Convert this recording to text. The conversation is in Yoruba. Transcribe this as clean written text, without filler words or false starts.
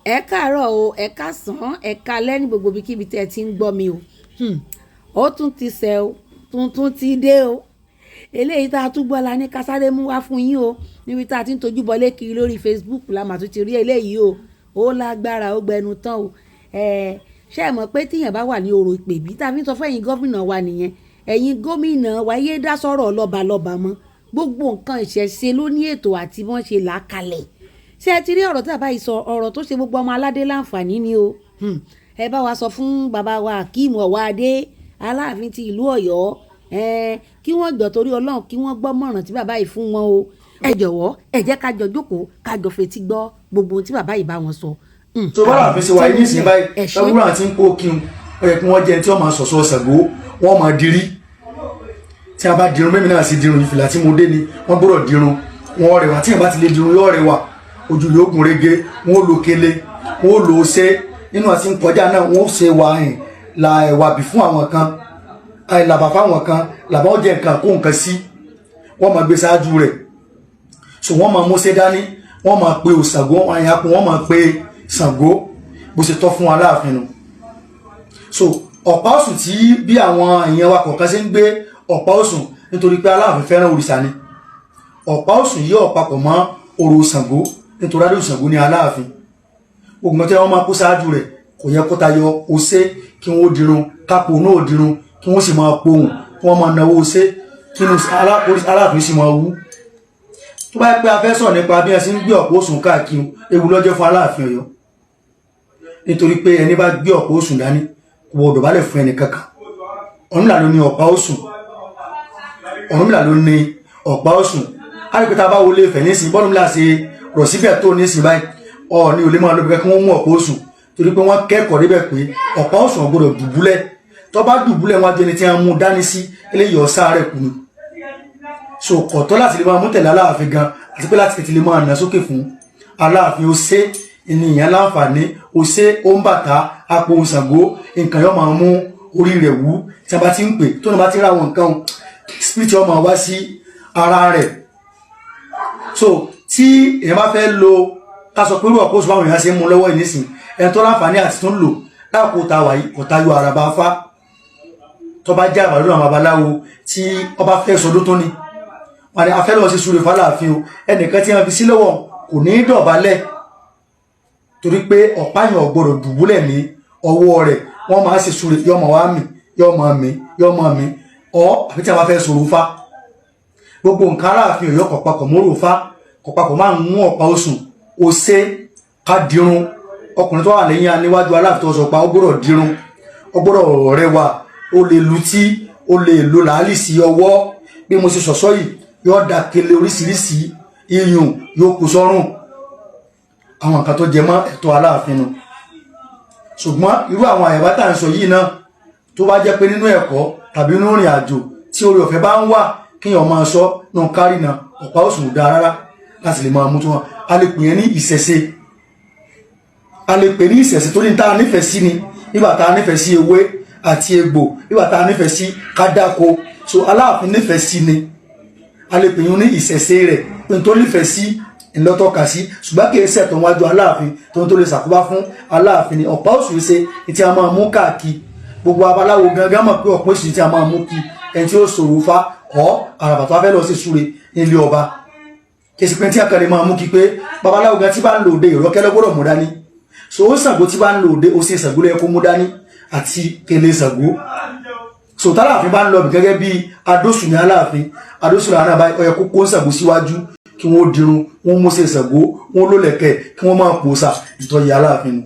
Ẹ káàárọ̀ o, ẹ káàsán, ẹ káalẹ́ ní gbogbo ibikíbi tí ẹ ti ń gbọ́ mi o. Ó tún ti sẹ́ o, tuntun ti dé o. Eléyìí tá a tún gbọ́ la ní ká sáré mú wá fún yín o. Níbi tá a ti ń tojú bọlé kiri lórí Facebook la mà tún ti rí eléyìí o. Ó lágbára, ó gbẹnu tán o. Ṣé ẹ mọ̀ pé tíyàn bá wà ní orò ìpèbí tá a fi ń sọ fún ẹ̀yin gómìnà wa nìyẹn. Ẹ̀yin gómìnà wa, yé dá sọ̀rọ̀ lọ́balọ́ba mọ́. Gbogbo nǹkan ìṣẹ̀ṣe ló ní ètò àti bí wọ́n ṣe là á kalẹ̀. Ṣé ẹ ti rí ọ̀rọ̀ tí bàbá yìí sọ? Ọ̀rọ̀ tó ṣe gbogbo ọmọ aládé láǹfààní ni o. Ẹ bá wa sọ fún bàbá wa Akeem Ọwọ́adé, Aláàfin ti ìlú Ọ̀yọ́, kí wọ́n gbọ́ torí Ọlọ́run, kí wọ́n gbọ́ mọ̀ràn tí bàbá yìí fún wọn o. Ẹ jọ̀wọ́, ẹ jẹ́ ká jọ jókòó, ká jọ fetí gbọ́ gbogbo ohun tí bàbá yìí bá wọn sọ. Tó bá láàfin ṣe wáyé nísìnyí báyìí, Ẹ ṣé. Táwùrọ̀ àti ń kó kí n ó yẹ kí wọ́n jẹ́ tí wọ́n máa sọ̀sọ̀ Ṣàngó, wọ́n máa dirí. Tí a bá dirun, mẹ́mi náà sì dirun, ìfìlà tí mo dé ni wọ́n gbọ́dọ̀ dirun, wọ́n rẹwà. Tí yẹn bá ti lè dirun, yóò rẹwà, ojú yóò gún régé. Wọ́n lo kele, wọ́n lo ṣe nínú àti ń kọjá náà, wọ́n ṣe wà hìn la ẹ̀wà bì fún àwọn kan, làbà fáwọn kan, làbà ó jẹ́ nǹkan kó nǹkan sí, wọ́n máa gbé ṣáájú rẹ̀. So wọ́n máa múṣẹ́ dání, wọ́n máa pe Ṣàngó, wọ́n àyàpọ̀, wọ́n máa pe Ṣàngó bó ṣe tọ́ fún Aláàfin nu. So ọ̀pá òsùn tí bí àwọn èèyàn wa kọ̀ọ̀kan ṣe ń gbé ọ̀pá òsùn, nítorí pé Aláàfin fẹ́ràn òrìṣà ni, ọ̀pá òsùn yìí ọ̀pápọ̀ mọ́ orò Ṣàngó, nítorí adé Ṣàngó ní Aláàfin. Ogun tí wọ́n máa kó ṣáájú rẹ̀ kò yẹ kó tayọ ose, kí wọ́n dirun, kápò náà dirun, kí wọ́n sì máa pohùn, kí wọ́n máa náwó ose, kí inú Aláàfin sì máa wú. Tó bá yẹ pé a fẹ́ sọ̀rọ̀ nípa bí wọ́n ṣe ń gbé ọ̀pọ̀ òsùn káàkiri, ewu ló jẹ́ fún Aláàfin Ọ̀yọ́, nítorí pé ẹni bá gbé ọ̀pọ̀ òsùn dání kò gbọdọ̀ bá lè fún ẹnì kankan. Ọ̀rúnmìlà ló ní ọ̀pá òsùn, Ọ̀rúnmìlà ló ní ọ̀pá òsùn. Á rí pé tá a bá wọlé Ifẹ̀ nísìnyí, bọ́ọ̀rúnmìlà ṣe rọ̀ síbẹ̀ tó nísìnyí báyìí, Ọọ̀ni ò lè máa lọ bí kí wọ́n mú ọ̀pá òsùn, torí pé wọ́n kẹ́kọ̀ọ́ débẹ̀ pé ọ̀pá òsùn ò gbọdọ̀ dùbúlẹ̀. Tó bá dùbúlẹ̀ wájú ẹni tí wọ́n mú dání sí, eléyìí ọ̀sá rẹ̀ kù ni. So kọ̀tọ́ láti lè máa mú tẹ̀lé Aláàfin gan, àti pé láti tètè lè máa nà sókè fún Aláàfin. Ó ṣe ènìyàn láǹfààní, ó ṣe ó ń bàtà apò Ṣàngó, nǹkan yóò máa mú orí rẹ̀ wú. Tí a bá ti ń pè tó ní bá ti ń ra àwọn nǹkan, spirit yóò máa wá sí ara rẹ̀. So tí èèyàn bá fẹ́ lo, ká sọ pé irú ọ̀pọ̀ oṣù báwọn èèyàn ṣe ń mú lọ́wọ́ yìí nísìn, ẹni tó láǹfààní àti tó ń lò láàkó ta wà yìí, kò tayọ àràbà fá. Tó bá jẹ́ àbàlú àwọn babaláwo tí ọba fẹ́ sọdún tó ní wọn ni a fẹ́ lọ sí súre fáláàfin o, ẹnìkan tí wọ́n fi sí lọ́wọ́ kò ní í dọ̀bálẹ̀, torí pé ọ̀pá yẹn ò gbọ́dọ̀ dùbúlẹ̀ ní ọwọ́ rẹ̀. Wọ́n máa ṣe súre, yọ́ máa wá mì, yọ́ máa mì, yọ́ máa mì ọ́. Àbí tí a bá fẹ́ sọ̀rọ̀ fá, gbogbo nǹkan Aláàfin Ọ̀yọ́ kò papọ̀ mọ́rò fá, kò papọ̀ máa ń mú ọ̀pá osùn ose, ká dirun. Ọkùnrin tó wà lẹ́yìn níwájú Aláàfin tó sọ pa, ó gbọ́dọ̀ dirun, ó gbọ́dọ̀ rẹwà, ó lè lutí, ó lè lo làálì sí ọwọ́. Bí mo ṣe sọ̀sọ́ yìí, yóò da kele oríṣiríṣi, iyùn yóò kó sọ́rùn, àwọn nǹkan tó jẹ mọ́ ẹ̀tọ́ Aláàfin nu. Ṣùgbọ́n irú àwọn àyàbá tá à ń sọ yìí náà, tó bá jẹ́ pé nínú ẹ̀kọ́ tàbí nínú ìrìn àjò tí orí ọ̀fẹ́ bá ń wà kíyàn máa sọ náà kárì náà, ọ̀pá òsùn dáa rárá láti lè máa mú tó wọn. A lè pè é ní ìṣẹ̀ṣe, a lè pè ní ìṣẹ̀ṣe tó ní tá a nífẹ̀ẹ́ sí ni, nígbà tá a nífẹ̀ẹ́ sí ewé àti egbò, nígbà tá a nífẹ̀ẹ́ sí kádàkó. So Aláàfin nífẹ̀ẹ́ sí ni, a lè pè é ní ìṣẹ̀ṣe rẹ̀ pé tó nífẹ̀ẹ́ sí ńlọ́tọ́ka sí. Ṣùgbọ́n kì í ṣẹ̀tọ́ wájú Aláàfin tó lè ṣàkóbá fún Aláàfin ni. Ọ̀pá òsùn ṣe tí a máa mú káàkiri, gbogbo abaláwo gangan mọ̀ pé ọ̀pọ̀ òsùn tí a máa mú kí ẹni tí ó sọ̀rọ̀ fa ọ́ àràbà tó wá fẹ́ lọ sí súre nílé ọba, kì í sì pé tí a kàn lè máa mú kí pé babaláwo gan tí bá ń lò òde, ìrọ́kẹ́lẹ́ gbọ́dọ̀ mú dání. So ó Ṣàngó tí bá ń lò òde, ó sì Ṣàngó lẹ́yẹ kó mú dání àti kele Ṣàngó. So tálàfin bá ń lọ gẹ́gẹ́ bí adósùn ní Aláàfin, adósùn làwọn àbá ó yẹ kó kó Ṣàngó síwájú, kí wọ́n dirun, wọ́n mú sí Ṣàngó, wọ́n lólẹ̀kẹ̀, kí wọ́n máa pòsà ìtọ́yẹ Aláàfin nu.